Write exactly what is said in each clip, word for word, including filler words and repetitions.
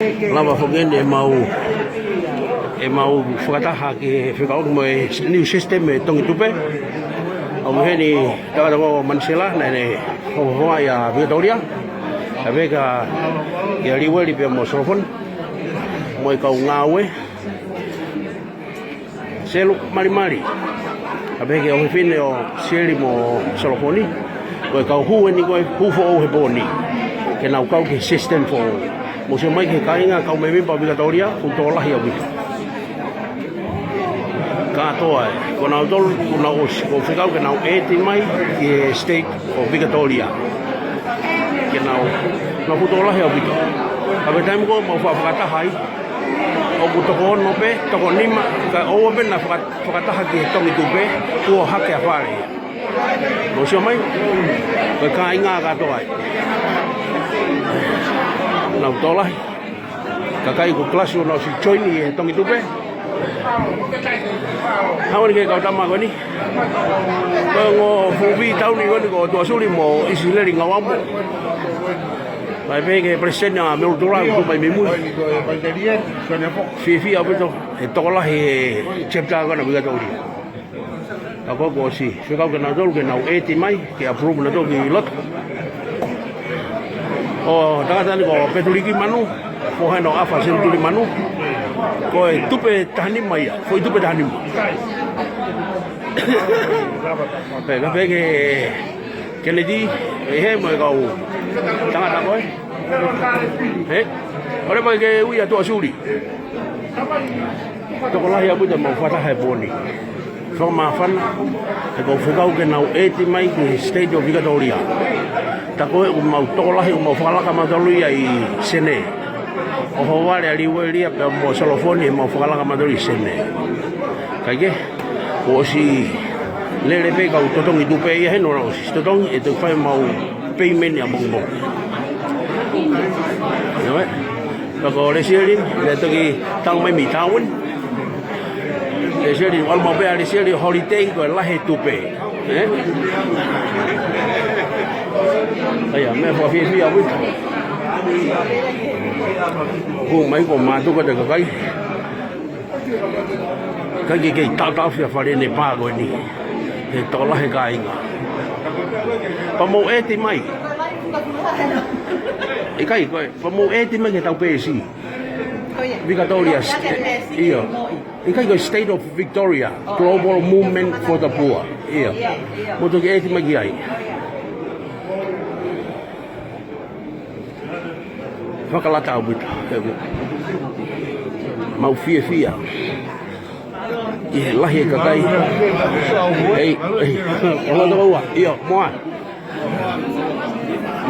Lava foki eni ʻemau, ʻemau fakataha ke fekauʻaki mo e new system ʻo e tongi tupe. ʻOku ʻi heni tangata ko Manisela, naʻa ne hohaʻa ʻia Vikatōlia. Kae pehē kia Liueli pea mo Solofoni, mo e kau ngāue. Selu Malimali. Kae pehē ki he ʻofefine ʻo Seli mo Solofoni. Ko e kau hū eni ko e hū foʻou he pō ni, ke nau kau ki he system foʻou. Mou sio mai ki he kāinga kau mēmipa ʻo Vikatōlia, fuʻu tokolahi ʻaupito. Kātoa ē, ko nautolu, ko nau ʻosi, ʻoku fekau ke nau ʻēti mai ki he state ʻo Vikatōlia. Ke nau, nau fuʻu tokolahi ʻaupito. Ka ko e taimi ko ē ʻoku mau faʻa fakataha ai, ʻoku toko ono pē, toko nima, kae ʻoua pē naʻa faka-, fakataha ki he tongi tupe, kuo hake ʻa fale. Mou sio mai, ko e kāinga kātoa ē. Nau tokolahi. Kakai ko e kalasi ʻoku nau ʻosi join ʻi he tongi tupe. Haʻu eni ki he kau tama ko eni. Ko e ongo fuʻu V tauni ko eni ko Tuʻasuli mo ʻIsileli Ngauamo. Kae pehē ki he palesiteni ʻa Melutura ʻoku tuʻu mai mei mui. Fiefia ʻaupito he tokolahi e chapter ko ena ʻa Vikatōlia. Ka ko e kuo ʻosi fekau kia nautolu ke nau ʻēti mai, ke approve nautolu ki loto. ʻO e tangata ni ko Petuliki Manu, foha ena ʻo ʻAfa Senituli Manu. Ko e tupe taha nima ia, foʻi tupe taha nima. Pea, pea pehē ki he Kennedy, ʻi he mo e kau tangata ko ē. Ē? ʻOua pē ke ui ʻa Tuʻasuli. Tokolahi ʻaupito ʻemau fakataha he pō ni. Fakamāfana, he ʻoku fekau ke nau ʻēti mai ki he state ʻo Vikatōlia. Tā ko ē ʻoku mau tokolahi, ʻoku mau fakalaka mautolu ia ʻi Senē. ʻO ʻohovale ʻa Liueli ia pea mo Solofoni heʻemau fakalaka mautolu ʻi Senē. Kae kehe, kuo ʻosi lele pē kau totongi tupe ia heni, ʻoku nau ʻosi totongi, ʻe toki fai ʻemau payment ʻapongipongi. Ia ē. Pea ko Lesieli, naʻe toki tau mai mei Tauen. Lesieli, ʻalu maʻu pē ʻa Lesieli holiday ko e lahi e tupe. Ē? ʻA ia, meʻa fakafiefia ʻaupito. Hū mai ko e mātuku ʻa e kakai. ʻIkai ke kei taʻotaʻofi ʻa fale ʻene pā ko eni. He tokolahi e kāinga. Pea mou ʻēti mai. ʻIkai ko e, pea mou ʻēti mai ki heʻetau peesi. Victoria, ʻio. ʻIkai ko e State of Victoria, Global Movement for the Poor. ʻIo. Mou toki ʻēti mai ki ai. Fakalata ʻaupito. Mau fiefia ʻi he lahi e kakai. Ei, ei. ʻOlo toko ua. ʻIo, moa.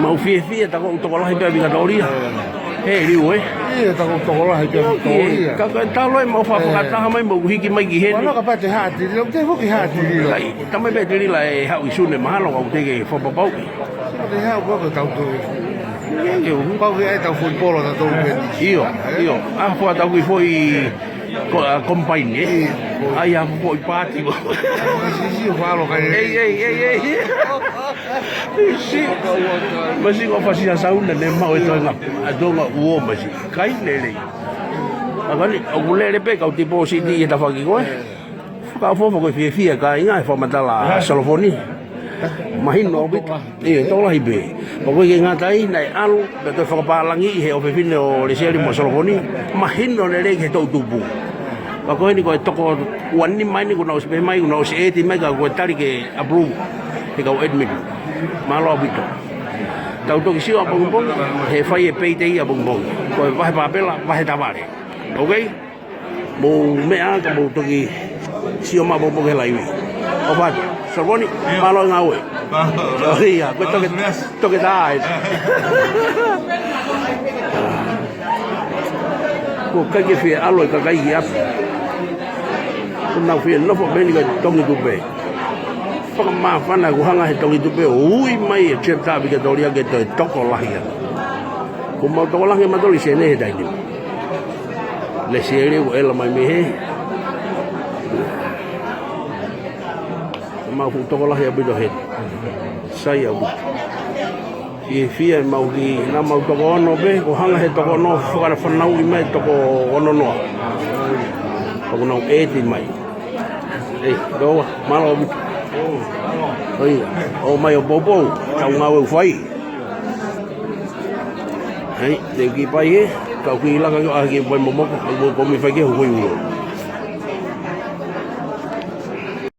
Mau fiefia, tā ko e tokolahi pē ʻa Victoria. He liu ē. ʻIo, tā ko e tokolahi pē ʻa Victoria. Ka ko e talu ē mau fakataha mai, mau hiki mai ki heni. Mana ka pate hati, lo te hoki hati, lo. Kai, tamai pē tili la e haʻu ʻi Sune mahalo, kau te ke fakapapauʻi. Te hau ko e tau tui. Pau ke ai tau foʻi polo ta tau pē. ʻIo, ʻio. ʻA, fua tau ki foʻi ko, ʻa, combine, ē? ʻIo. ʻAi ʻa foʻi pāti mo. Sisi, falo kai. Ei, ei, ei, ei. Masi. Masi ko fasi ʻa Sauna ne mau e toenga. ʻA toenga uo masi. Kai lelei. ʻA kani, ʻoku lele pē kau tipōsiti ʻi he tafaʻaki ko ē. Fakaʻofoʻofa ko e fiefia kāinga he fakamatala ʻa Solofoni. Mahino ʻaupito. ʻIo, tokolahi pē. Pea ko e ke ngata ai, naʻe ʻalu, pea toe fakapālangi ʻi he ʻofefine ʻo Lesieli mo Solofoni. Mahino lelei ki he toʻu tupu. Pea ko eni ko e toko ua nima eni kuo nau ʻosi pehē mai, kuo nau ʻosi ʻēti mai ka ko e tali ke approve he kau admin. Mālō ʻaupito. Tau toki sio ʻapongipongi, he fai e payday ʻapongipongi. Ko e vahe pāpela, vahe tavale. Okay? Mou meʻa ka mou toki sio mai ʻapongipongi he laivi. ʻOfa atu. Solofoni, mālō e ngāue. Mālō. ʻIo, ko e toke, toke tā ē. Ko e ʻikai ke fie ʻalu e kakai ki ʻapi. Ko ʻenau fie nofo mei heni ko e tongi tupe. Fakamāfana kuo hanga he tongi tupe ʻo ui mai e chapter ʻa Victoria ke toe tokolahi ange. Kuo mau tokolahi mautolu ʻi Senē he taimi ni. Lesieli ʻoku ʻalu mai mei hē. Mau fuʻu tokolahi ʻaupito hē. Sai ʻaupito. Fiefia ʻemau kiʻi, naʻa mau toko ono pē, ko e hanga he toko ono fakafānauʻi mai toko ono noa. Toko nau ʻeti mai. Ei, ʻoua, mālō ʻaupito. ʻOi, ō mai ʻo poupou, tau ngāue ʻoku fai. Ei, te u kiʻi pai ē, kau kiʻi laka ki ʻaho kiʻi pai momoko, ʻoku ou kumi fai ke hui ulo.